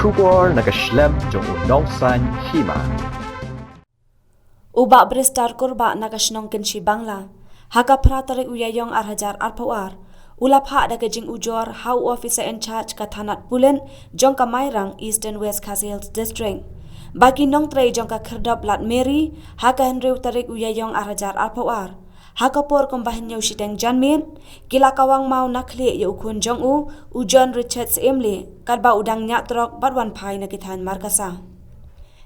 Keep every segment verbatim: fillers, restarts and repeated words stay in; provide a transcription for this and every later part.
Khubor na ka shlem jong u nongsan hima. U Bah Bristar Kurbah na ka shnong Kynshi Bangla, ha ka phra tarik u Ïaïong ar hajar arphew ar, u la phah da ka jingujor ha u officer in charge ka thanat pulit jong ka Mairang, Eastern West Khasi Hills District, ba ki nongtrei jong ka Khyrdop Lad Mary ha ka hynriew tarik u Ïaïong ar hajar arphew ar, ha ka por kumba hynñiew shiteng janmiet, ki la kawang maw na khlieh ïa u khun jong u, u John Richard Syiemlieh, katba u dang ñiah trok bad wan phai na ki thaiñ Markasa.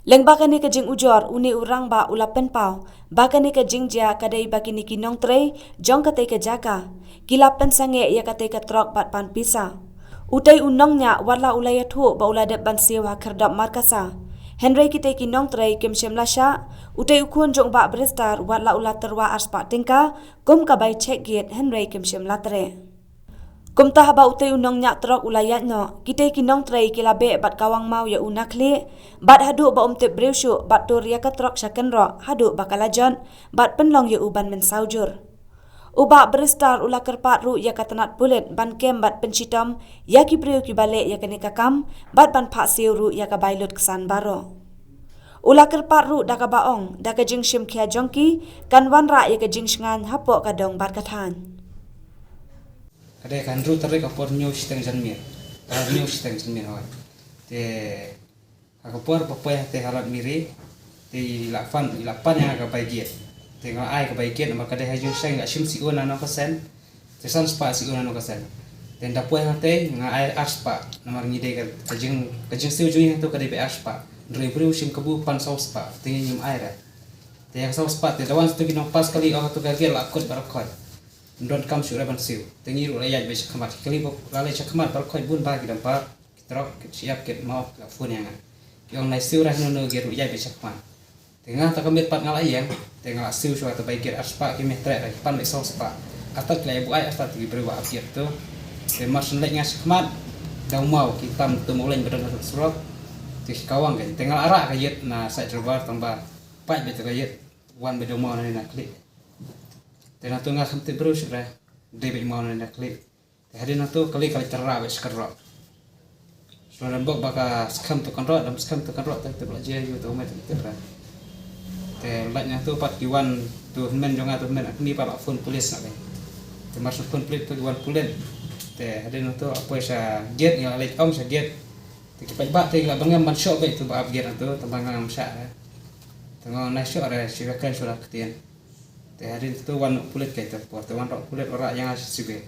Lyngba kane ka jingujor, une u rangbah u la pynpaw ba kane ka jingjia ka dei ba kine ki nongtrei jong katei ka jaka ki la pynsangeh ïa katei ka trok bad pan pisa. Utei u nongñiah, wat la u la ïathuh ba u la dep ban siew ha Khyrdop Markasa, hynrei kitei ki nongtrei kim shym la shah. Utei u khun jong u Bah Bristar, wat la u la tyrwa arspah tyngka kum ka bai check gate, hynrei kim shym la treh. Kumta haba utei u nongñiah trok u la ïaid noh, kitei ki nongtrei ki la beh bad kawang maw ïa u na khlieh, bad haduh ba um tip briew shuh, bad tur ïa ka trok sha kynroh haduh ba ka la jot, bad pynlong ïa u ban mynsaw jur. U Bah Bristar u la kyrpad ruh ïa ka tnat pulit ban kem bad pynshitom ïa ki briew kiba leh ïa kane ka kam, bad ban phah siew ruh ïa ka bai lut ksan baroh. U la kyrpad ruh da kaba ong, da ka jingshim khia jong ki, kan wanrah ïa ka jingshngaiñ hapoh ka dong bad ka thaiñ. Ka dei ka hynriew tarik ka por hynñiew shiteng janmiet. Ka hynñiew shiteng janmiet, hooid. Te ha ka por ba poi hangtei ha Lad Mary, te i la pan, i la pan ïa nga ka bai gate. Te nga ai ka bai gate namar ka dei ha jingsheng, i la shim shu na nong ka sen. Te san spah shu na nong ka sen. Te ynda poi hangtei nga ai ar spah namar ngi dei ka, ka jing, ka jingsiew jong ngi hangto ka dei bai ar spah. Hynrei briew shim kabu pan saw spah, te ngi ngim ai re. Te ïa ka saw spah te da wan sha tu ki nongpas kali, ong hangto ka gate la kut baroh khoit. Ym don kam shuh re ban siew. Te ngi ruh la ïaid beit shakhmat. Kali ba la leit shakhmat baroh khoit bun ba ki dampar, ki trok, ki shyiap, ki maw, ki la phone ïa nga. Ki ong nai siew re hangno hangno, gate ruh ïaid beit shakhmat. Te nga ta ka miet pat nga la ïeng, te nga la siew shuwa ta bai gate ar spah, ki mih treh re, ki pan beit saw spah. Artat ki la ïa buaid, artat ki briew ba ap gate to. Te mar shu leit nga shakhmat, da u maw ki tam, to maw leng ba don ha surok. Te ki kawang kein. Te nga la rah ka ïit na side drawer tang ba pait beit ta ka ïit, wan beit da u maw na ne na khlieh. Te na to nga khlem tip briew shuh re, dei beit maw na ne na khlieh. Te hadien nangto kali ka la tyrwa beit sha kynroh. Shu don bok ba ka skhem to kynroh, dam skhem to kynroh, te tip la jia ïa u, to me te tip re. Te lait nangto pat ki wan, to hynmen jong nga, to hynmen Akni pat la phone police na kein. Te mar shu phone police to ki wan pulit. Te hadien nangto la poi sha gate, ngi la leit ong sha gate. Te ki paidbah te ki la bangem ban shoh beit to ba ap gate nangto, tang ba nga ngam shah re. Te nga ong nai shoh re, shu ïa kren shu la ktien. Te hadien to wan u pulit kein te por, te wan rah u pulit, u rah ïa nga sha civil.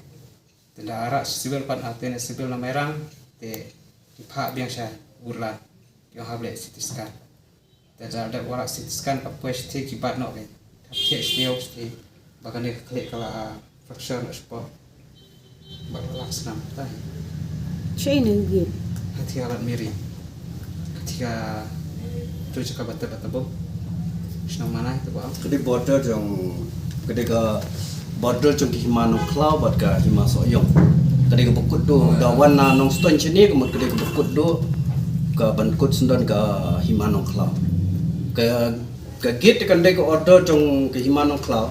Te da rah sha civil pat, ha te ne civil na Mairang, te ki phah biang sha Woodland, ki ong hap leh C T scan. Te da dep wanrah C T scan ka poi shatei ki bat noh kein. Ka thiah shatei, shatei ba kane ka khlieh ka la, ah, fracture noh shapoh. Ba ka la snam tai. Shaei na gate? Ha thiah Lad Mary. Ha thiah tu jaka ba tep ba tabuk. Shnong Manai tu ba. Ka dei border jong, ka dei ka border jong ka Hima Nongkhlaw bad ka Hima Sohiong. Ka dei kaba kut duh, da wan na Nongstoiñ shane, ka mut ka dei kaba kut duh, ka ban kut syndon ka Hima Nongkhlaw. Ka, ka gate kan dei ka order jong ka Hima Nongkhlaw.